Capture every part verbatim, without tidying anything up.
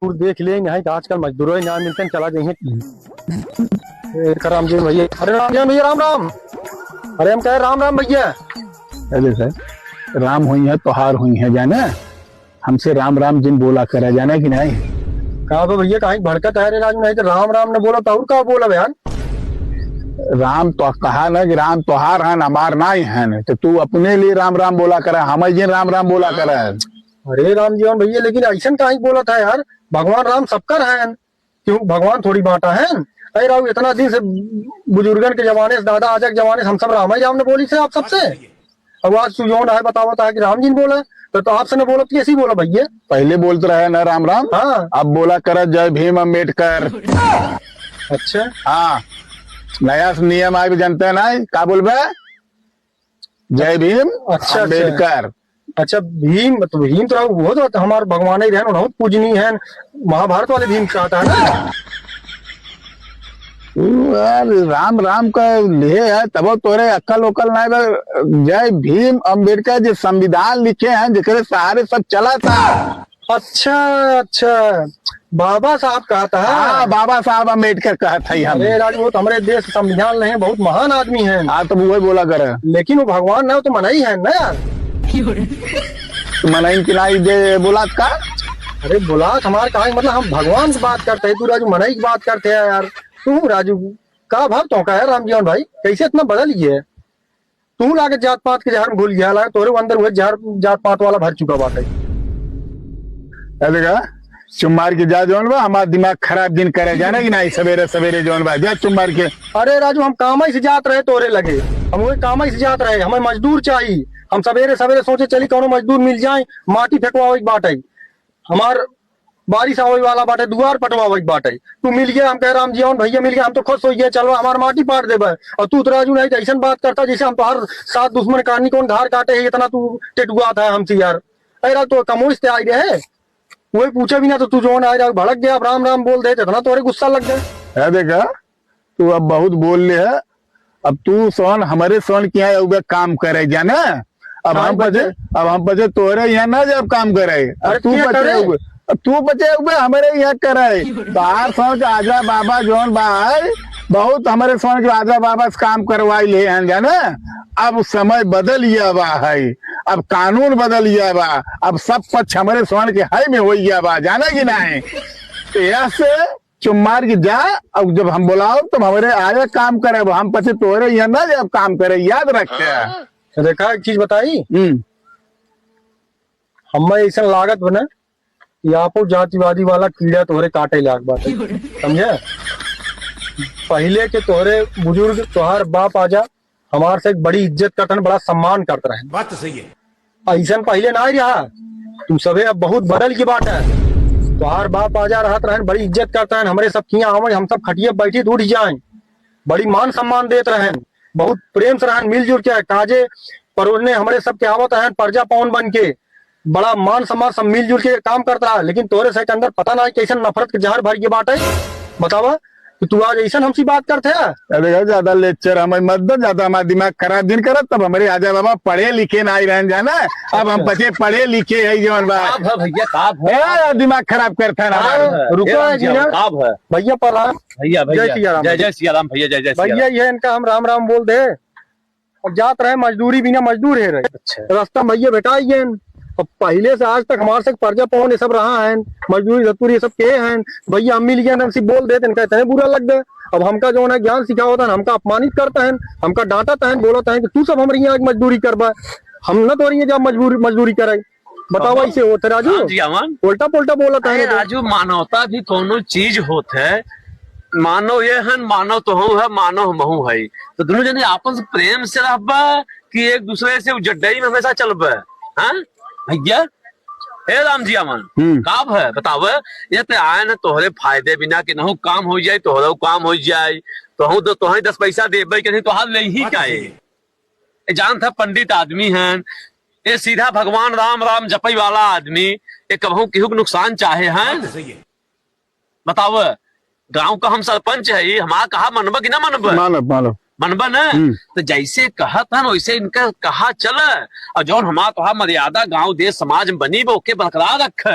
मजदूर देख ले, नहीं तो आजकल मजदूरों ही ना मिलते, चला जाइए। ए, राम जी भैया, अरे राम जी भैया, राम राम। अरे हम कहे राम राम भैया। अरे सर, राम हुई है, तोहार हुई है, जाने। हमसे राम राम जिन बोला करे, जाने कि नहीं? का बा भैया, काहे भड़कत है रे राजू? नहीं तो राम राम न बोला तो और का बोला यार? राम तो कहा ना कि राम तोहार हन, हमार नाई हन, तो तू अपने लिए राम राम बोला करे, हमें जिन राम राम बोला करे। अरे राम जीवन भैया, लेकिन ऐसन काहे बोलत है यार? भगवान राम सबकर हन, क्यों भगवान थोड़ी बांटा है? अरे राव, इतना दिन से बुजुर्गन के जमाने से, दादा आजा के जमाने से हम सब राम ही राम न बोली थे आप सबसे। अब आज तू जौन है बतावत है कि राम जी ने बोला, तो, तो आपसे न बोलत कैसी बोला भैया? पहले बोलते रहे ना राम राम, हाँ। अब बोला कर जय भीम अम्बेडकर। अच्छा। हाँ, नया नियम आए भी जानते हैं ना, का बोलबे? जय भीम, अच्छा, अच्छा। अम्बेडकर। अच्छा, भीम, तो भीम तो रहो, वो तो हमार भगवान ही रहन, उन्हों पूजनी है, महाभारत वाले भीम कहता है ना। यार, राम राम का ले है, तब तोरे अक्कल उक्कल ना बा। जय भीम अम्बेडकर जो संविधान लिखे हैं, जेकरे सहारे सब चला था। अच्छा, अच्छा, बाबा साहब कहता है। हाँ, बाबा साहब अम्बेडकर कहत है हम। अरे राजू, वो तो हमरे देश के संविधान ले हैं, बहुत महान आदमी हैं। हाँ, तो वही बोला करे। लेकिन वो भगवान ना, वो तो मनई है ना यार। तो मनई के नाई दे बोलात का? अरे बोलात हमार कहा, मतलब हम भगवान से बात करते हैं, तू राजू मनई की बात करते हैं यार। तू राजू, का भाव तो का है राम जीवन भाई, कैसे इतना बदल गया है? तू लागत जात पात के जहर में घुल गया, लागत तोरे अंदर वह जहर जात पात वाला भर चुका बाटे। ए देखा, चुप मार के जा जौन बा, हमार दिमाग खराब जिन करे, जाने कि नाही, सवेरे सवेरे जौन बा, जा चुप मार के। अरे राजू, हम काम से जात रहे तोरे लगे, हम वही काम से जात रहे, हमें मजदूर चाहिए। हम सवेरे सवेरे सोचे चली कौनो मजदूर मिल जाए, माटी फेंकवावे के बाटे। हमार बारिश आवे वाला बाटे, दुआर पटवावे के बाटे। तू मिल गया, हम कहे राम जीवन भैया मिल गया, हम तो खुश हो गया, चलो हमार माटी पाट देबे। और तू तो राजू नहीं तो ऐसन बात करता जैसे हम तोहार साथ दुश्मन काटनी कौन धार काटे है, इतना तू टेटुआ था हमसे यार। अरे रात तो कमोइस ते आई रहे, वही पूछे भी ना तो तू जौन आए रहा भड़क गया, अब राम राम बोल दे, इतना तोरे गुस्सा लग गया। है देखा, तू अब बहुत बोल ले है। अब तू सोन, हमरे सोन के यहाँ अउबे काम करे, जाने? अब हाँ, हम बचे, बचे। अब हम बचे तोरे यहाँ ना जाब काम करे। अब अरे, तू क्या बचे करे? अउबे, अब तू बचे अउबे हमरे यहाँ करे। तो आप सोन के आजा बाबा जौन बा है, बहुत हमरे सोन के आजा बाबा से काम करवाई ले हैं, जाने? अब समय बदल गया बा है, अब कानून बदल गया बा, अब सब पक्ष हमरे सोन के है में हो गया बा, जाने कि नहीं? तो ऐसे चुप मार के जा, अब जब हम बोलाओ तब हमरे आए काम करे, अब हम पछे तोरे यहाँ ना जाब काम करे, याद रखे। तो देखा एक चीज बताई, हम्म। हमें ऐसा लागत बने कि आपो जातिवादी वाला कीड़ा तोहरे काटे लाग बाटे, समझे? पहले के तोहरे बुजुर्ग, तोहार बाप आजा, हमार से एक बड़ी इज्जत करत रहन, बड़ा सम्मान करत रहन। बात तो सही है। ऐसन पहिले ना रहा, तू सबे अब बहुत बदल के बाटे। तोहार बाप आजा रहत रहन, बड़ी इज्जत करत रहन, हमरे सब किहाँ आवे, हम सब खटिया बैठी तो उठ जाए, बड़ी मान सम्मान देत रहन, बहुत प्रेम से रहन, मिलजुल के काजे परोजने हमरे सब के आवत रहन, परजा पावन बन के, बड़ा मान सम्मान सब मिलजुल के काम करत रहा। लेकिन तोहरे से के अंदर पता ना कैसन नफरत के जहर भर के बाटे, बतावा। कि तू आज ऐसन हमसे बात करत है? अरे यार, ज्यादा लेक्चर हमें मत दो, ज्यादा हमारा दिमाग खराब जिन करत। तब हमरे आजा बाबा पढ़े लिखे ना आई रहन जाना, अब हम अच्छा। बचे पढ़े लिखे है जौन बा। काब है भैया, काब है? ए, दिमाग खराब करत है ना काब हमारा। है? रुको ए, राम जी, जी, ना। काब है? भैया प्रणाम। भैया, भैया। जय सिया राम। जय, जय सिया राम भैया, जय, जय सिया भैया, राम। ये इनका हम राम राम बोल दे। अब जात रहे मजदूरी बिना मजदूर है रहे। अच्छा। रास्ता में भैया भेटा ही है। अब पहले से आज तक हमारे से कर्जा पावन ये सब रहा है, मजदूरी धतूरी ये सब के हैं। भैया हम मिल गए, हमसे बोल देते, इनका इतने बुरा लग गए। अब हमका जो है ज्ञान सिखावत है, हमका अपमानित करता है, हमका डांटत है, बोलत है कि तू सब हमारे यहाँ आके मजदूरी करबा, हम ना तोरे यहाँ जा मजबूर मजदूरी करे। बतावा, बाबा, इसे होत है राजू? हाँ जी, अमन। उल्टा पुल्टा बोलत है अरे ना तो। राजू, मानवता भी कौनो चीज होत है। मानव ये है, मानव तो हूँ है, मानव हमहू है। तो दोनों जने आपस में प्रेम से रहबा कि एक दूसरे से उजड्डई में हमेशा चलबा? हाँ भैया, हे राम जी अमन, हम्म। काब है बतावे? ये ते आए न तोहरे फायदे बिना कि नहु काम हो जाए, तोहरो काम हो जाए, तो हूँ तो तोहरे दस पैसा देबे के नहीं, तोहार ले ही बात का सही है। है। ये जानत है पंडित आदमी हैं, ये सीधा भगवान राम राम जपई वाला आदमी, ये कबहू केहू के नुकसान चाहे हैं? बात तो सही है। बताव, गांव का हम सरपंच है, हमारा कहा मनब कि ना मनब? मानब, मानब। मनब ना? हम्म। तो जैसे कहत हन वैसे इनका कहा चल, और जौन हमारा तोहार मर्यादा गांव देश समाज में बनी बा, ओके बरकरार रख।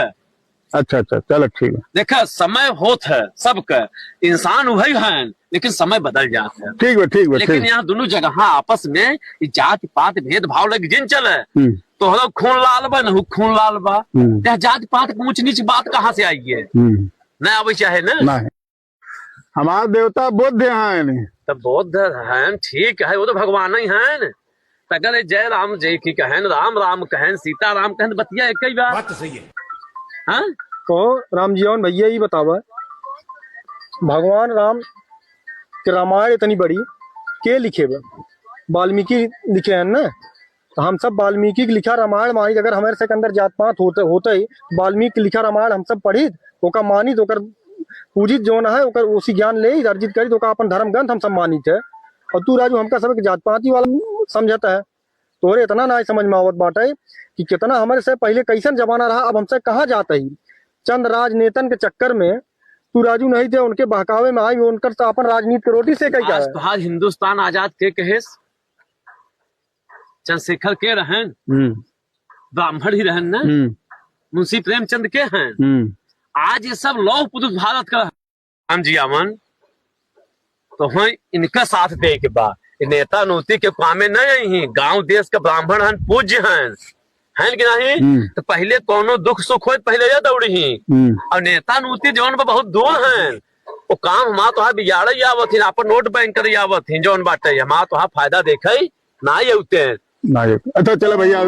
अच्छा, अच्छा, चलो, ठीक है। देखा, समय होत है सबके, इंसान वही हैं, लेकिन समय बदल जात है। ठीक बा, ठीक बा, लेकिन ठीक। यहाँ दुनों जगह आपस में ई जात पात भेदभाव लग जिन चले, हम्म। तोहरा खून लाल बा, नहु खून लाल बा। हम्म। यह जात पात के ऊंच नीच बात कहाँ से आई है? हम्म। ना आवे चाहे ना। नहीं। हमार देवता बुद्ध हैं। तब बुद्ध हैं, ठीक है, वो तो भगवान ही हैं। तगड़े जय राम जय की कहन, राम राम कहन, सीता राम कहन, बतिया एक ही बात। बात तो सही है। हाँ? तो राम जी, अउन भैया, ई बतावा, भगवान राम के रामायण इतनी बड़ी के लिखे बा? वाल्मीकि लिखे हैं ना? तो हम सब वाल्मीकि के लिखा रामायण मानित, अगर हमारे से के अंदर जात पात होते, होते ही वाल्मीकि के लिखा रामायण हम सब पढ़ित, ओका मानित, ओकर पूजित जौन है, ओकर ओसी ज्ञान लेइत, अर्जित करित, ओका अपन धर्म ग्रंथ हम सब मानित है। और तू राजू हमका सब एक जात पाती वाला समझत है। तोहरे इतना ना समझ में आवत बाटे कि कितना हमरे से पहिले कैसन जमाना रहा, अब हमसे कहाँ जात ही। चंद राजनेतन के चक्कर में तू राजू नहीं थे, उनके बहकावे में आई, उनकर तो अपन राजनीति के रोटी सेकै का आज है। तोहार हिंदुस्तान आजाद के कहेस? चंद्रशेखर के रहन? हम्म। ब्राह्मण ही रहन ना? हम्म। मुंशी प्रेमचंद के हैं? हम्म। आज ये सब लौह पुरुष भारत का। राम जी आवन, तो हैं इनका साथ दे के बा। ये नेता नोती के कामे नहीं आई ही। गांव देश के ब्राह्मण हन, पूज्य हन, हैं कि नहीं? हम्म। तो पहिले कौनो दुख सुख होई, पहिले ये दौड़ी ही। हम्म। और नेता नोती जौन बा बहुत दूर हैं, वो काम हमार तोहार बिगाड़े आवत ही, अपन वोट बैंक करे आवत ही, जौन बाटे हमार तोहार फायदा देखे ना ये उते। ना ये। अच्छा, चलो भैया,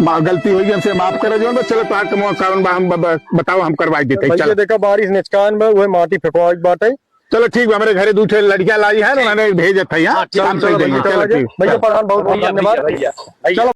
मा-, गलती होई, हमसे माफ करो, जौन बा, चलो, तोहार कमवा कौन बा, हम ब-, ब-, बताओ, हम करवाई देते, भैया, चलो। देखा, बारिश निचकान बा, उहे माटी फेंकवावे के बाटे। चलो, ठीक बा, हमरे घरे दू ठे लड़कियां लाई है, ठीक। उन्हें भेजत है, हाँ? हाँ, ठीक, काम चलो, कर देंगे, भैया, चलो, ठीक। भैया, प्रधान, बहुत, बहुत भैया, धन्यवाद। भैया, भैया, भैया। चलो।